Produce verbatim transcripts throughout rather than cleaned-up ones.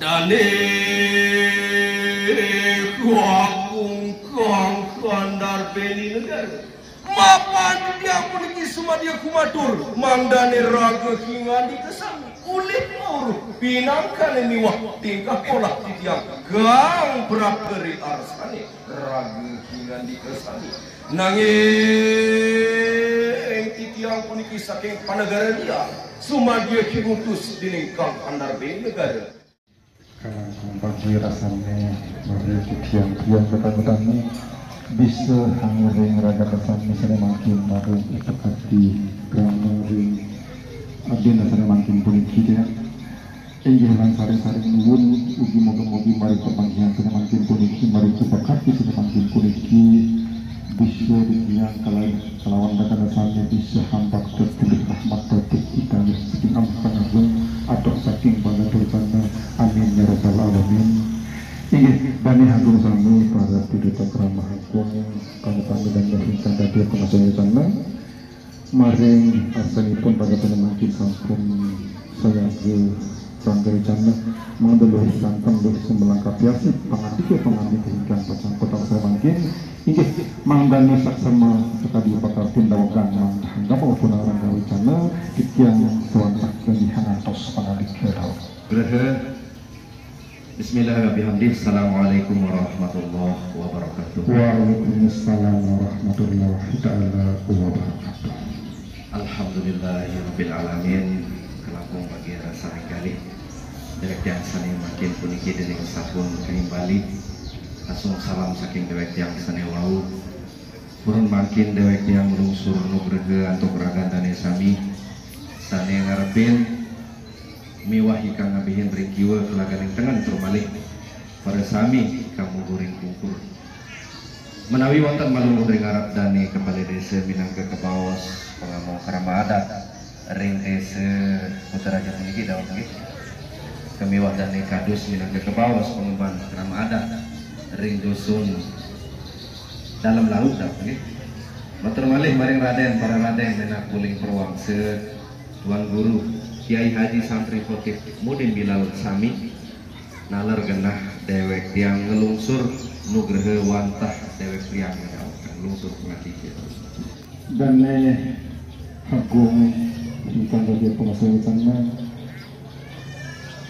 Dane kakung kang kandar beni negara. Mapan titiang puniki sumadia kumatur, mangdane raga kingandika sami ulih mauru pinangkane miwah tingkah polah titiang kang praperi arsane raga kingandika sami. Nanging titiang puniki saking panegara liang, sumadia kingutus dening kang kandar beni negara. Kalangkung pagi rasane mari titiang-tiang tetangga-tangga bisa hanguring raga sami sane mangkin mari ipekati krama ring agenda sane mangkin puniki, ya. Inggih lan saring-saring nuwun ugi moga-mogi mari pepanggihan sane mangkin puniki, mari ipekati sane mangkin puniki bisa titiang kalawan kalawan raga sami bisa hampap tetulih rahmat dados ikang saking Amat Pangageng adoh saking Pangageng. Amin ya rabbal alamin. Inggih, dane agung sami para pirita krama agung, kang pamidang ingkang dadi pangasuh wecana. Maring arsanipun raga sane mangkin sampun sayaga sangga wecana, mangda luwih santen luwih sumelang kapiasih pangandika-pangandika ingkang pacang kota saya mangkin. Inggih, mangdane saksama sakadi pakartin dawegan mangda hanggap maupun arang gawe cana, titiang sawantah kalihan ngantos pangalih ke daweg. Graha. Bismillahirrahmanirrahim. Assalamualaikum warahmatullahi wabarakatuh. Waalaikumsalam warahmatullahi taala wabarakatuh. Alhamdulillahirabbil alamin. Kalangkung pagi rasa kalih. Dewek tiang sane mangkin puniki dening sampun kanimbali. Asung salam saking dewek tiang sane wau. Purun mangkin dewek tiang nglungsur nugraha antuk ragan dane sami sane ngarepin miwah ikang ngabihin ring kiwa kalaganing tengen tur malih. Para sami ikang mungguh ring pungkur. Menawi wonten malungguh ring arep dane kepala desa minangka kabaos pangamong krama adat ring desa Kutaraja puniki daweg nggih. Kamiwah dane kadus minangka kabaos pangemban krama adat ring dusun Dalem Laut daweg nggih. Matur malih maring Raden, para Raden, Menak Kuling Perwangsa, Tuan Guru, Kiai Haji Santri Khotib Mudin Bilal sami, naler genah dewek tiang nglungsur nugraha wantah dewek tiang nglungsur pangandika. Dane agung ingkang dadi pangasuh wecana,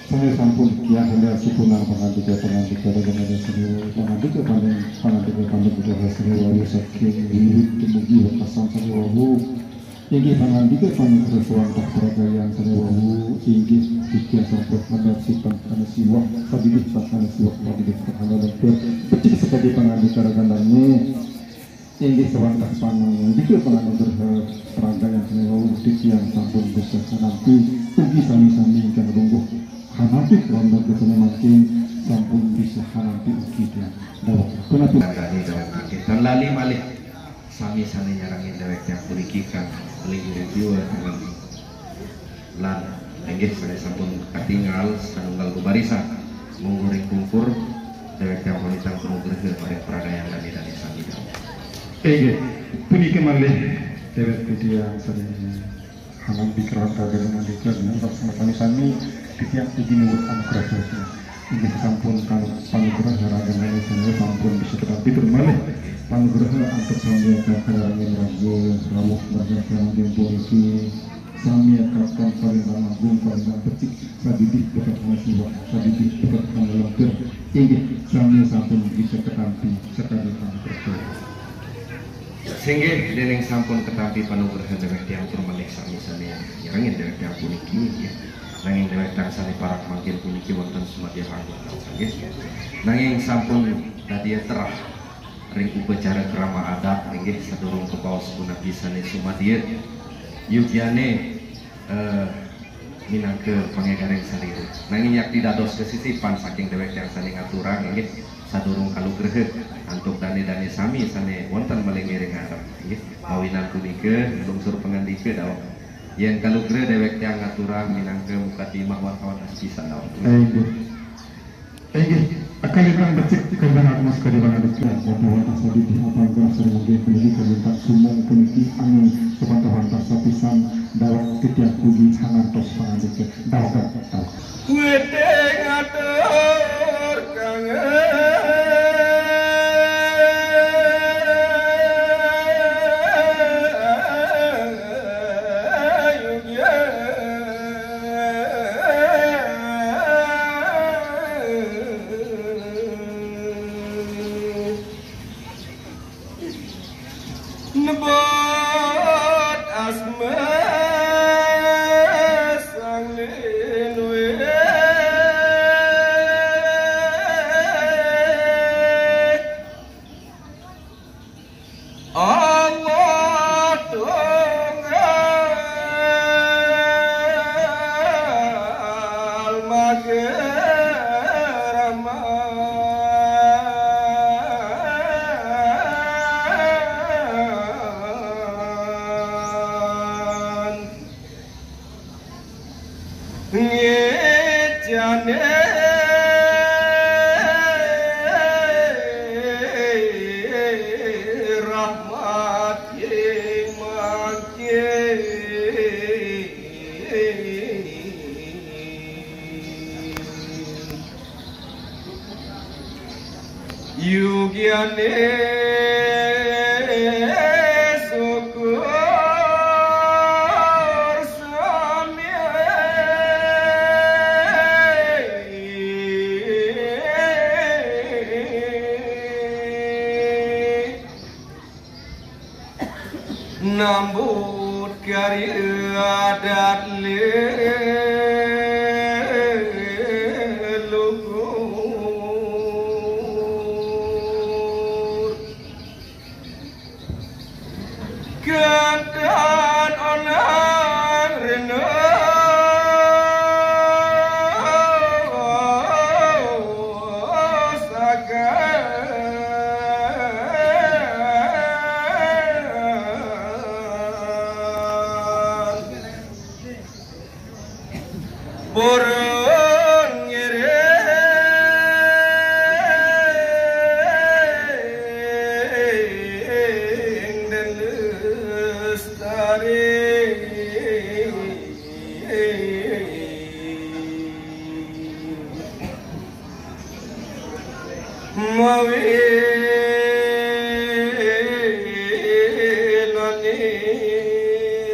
sane sampun kiah handal sipunang pangandika-pangandika daging seni pangandika paling pangandika paling budaya seni wau saking wiwit dumugi wekasan seni wau. Inggih pangandika panugraha wantah pragayan sane wau, inggih titiang sampun mandap sipan kana siwah, sadidih pan kana siwah, sadidih pan kana lempir. Becik sakadi pangandika ragan dane. Inggih sawantah pangandika panganugraha pragayan sane wau, titiang sampun bisa hanampi ugi sami-sami ingkang lungguh. Hanampi ronda sane mangkin sampun bisa hanampi ugi tiang. Daweg. Punapi. Dane daweg mangkin. Tan lali malih. Sami sane nyarengin dewek tiang puniki kang linggih ring kiwa tengen lan inggih sane sampun katingal sanunggal bebarisan mungguh ring pungkur dewek tiang pamitan panugraha maring pragayan dane-dane sami daweg. Inggih, puniki malih dewek titiang sane Halam pikiran kagem andika dengan raksana kami sami titiang ugi nuwun anugrah Gusti. Inggih sampun kal-, panugrah ragan kami sami sampun bisa ketampi tur malih panugrah antuk sami ka kayarangin raga rawuh raga kayarangin puniki sami ka kon paling agung paling becik sadidih bekat kami siwah sadidih bekat kami lempir inggih sami sampun bisa ketampi sekali kami percaya. Singgih, dening sampun ketampi panugrahan dewek tiang tur malih sami sane nyerengin dewek tiang puniki, nggih. Nanging dewek tiang sane parak mangkin puniki wonten sumadya panggung, nggih. Nanging sampun dadi terah ring upacara krama adat, nggih, sadurung kabaos punapi sane sumadya. Yugiane eh, minangka pangegaring salira. Nanging yakti dados kasisipan saking dewek tiang sane ngaturang inggih sadurung kalugraha antuk dane-dane sami sane wonten malinggiring arep inggih. Mawinan punika lungsur pangandika daweg. Yen kalugraha dewek tiang ngaturang minangka mukadimah wartawan aspisan daweg. Inggih. Inggih, kalintang becik, kalintang agung sekadi pangadik. Wantah-wantah sadidih apagrah sari mangkin puniki kalintang sumung puniki angin sawantah-wantah sapisan daweg titiang ugi hangantos pangadik. Daweg, daweg. Kuwe teng ate Yugiane syukur sami nambut karya adat leluhur. Kentan onang rena sakan Burung ngiring dan lestari mawi nani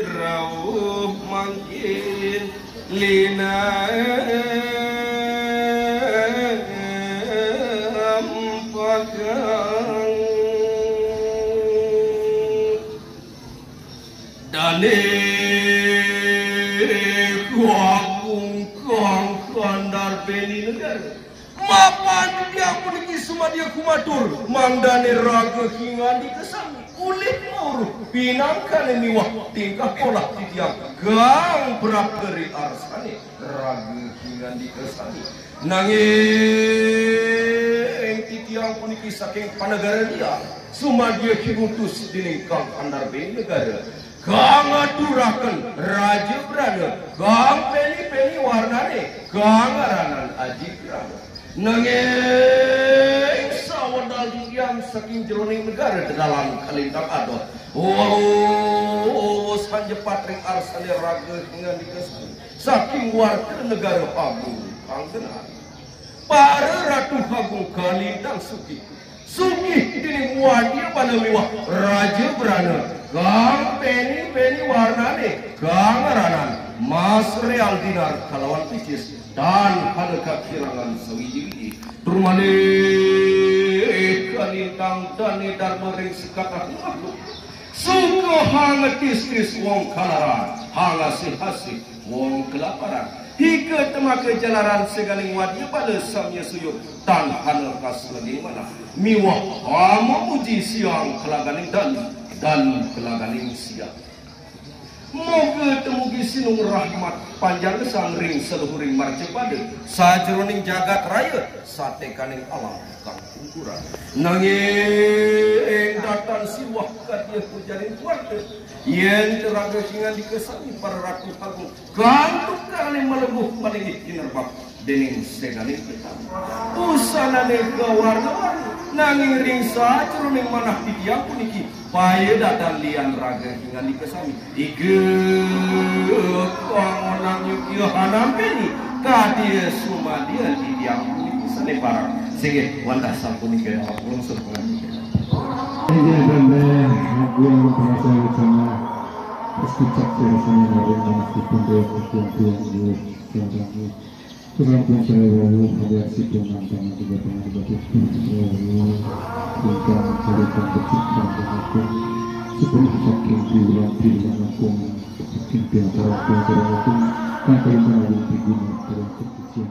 rauh mangkin lina pakang dane kuakung kang kandar beni negara. Mapan titiang puniki sumadia kumatur, mangdane raga hingan dikesami ulih mauruh pinangkane miwah tingkah polah titiang kang prapta ri arsane raga hingan dikesami. Nanging titiang puniki saking panegara liang, sumadia kinutus dening kang kandar beni negara, kang ngaturaken raja brana, kang peni-peni warnane, kang ngaranan Aji Brana. Nanging sawedal titiang saking jeroning negara dedalan kalintang adoh. Wau sanjepat ring arsane raga hingan dikesami. Saking warga negara Agung kang genah. Para Ratu Agung kalintang sugih. Sugih dening wadya bala miwah raja brana, kang peni-peni warnane, kang ngaranan Mas Real Dinar kalawan Picis, tan hana kakirangan sawiji-wiji. Tur malih kalintang dane darma ring sekatan makhluk. Suka hang tis-tis wong kalaran, hang asih-asih wong kelaparan. Hika temaka jalaran seganing wadya bala samya suyut, tan hana kaslaging manah. Miwah pamamuji siang kalaganing dalu, dalu kalaganing siang. Moga tumugi sinung rahmat panjang gesang ring saluhuring marcapada sajeroning jagat raya, satekaning alam kang pungkuran. Nanging datan siwah kadya pujaning kuarta, yen raga hingan dikesami para Ratu Agung, kang tukarane malebuh malinggih kinerbak dening seganing petani. Busanane kawarna-warni, nanging ring sajeroning manah titiang puniki, payadatan lian raga hingan dikesami. Iga kang onang yugia hanampeni, kadya sumadia titiang puniki sane parang. Singgih, wantah sapunika, lungsur pangandikan. Inggih, Banda Agung Prasaya Tengah, Puskicak Sirasana Naring Manah Dipun Dewa Kukuan Tuan Guru Tuan Guru. Sampun saya wau, hadiah sipun nantang tiga pangan batu. Wau, ingkang kalintang becik dan pengampun. Sepuluh saking triwulan, triwulan langkung, saking tiang sarang, tiang sarang langkung, kang kalintang agung tiguna, kalintang kecian.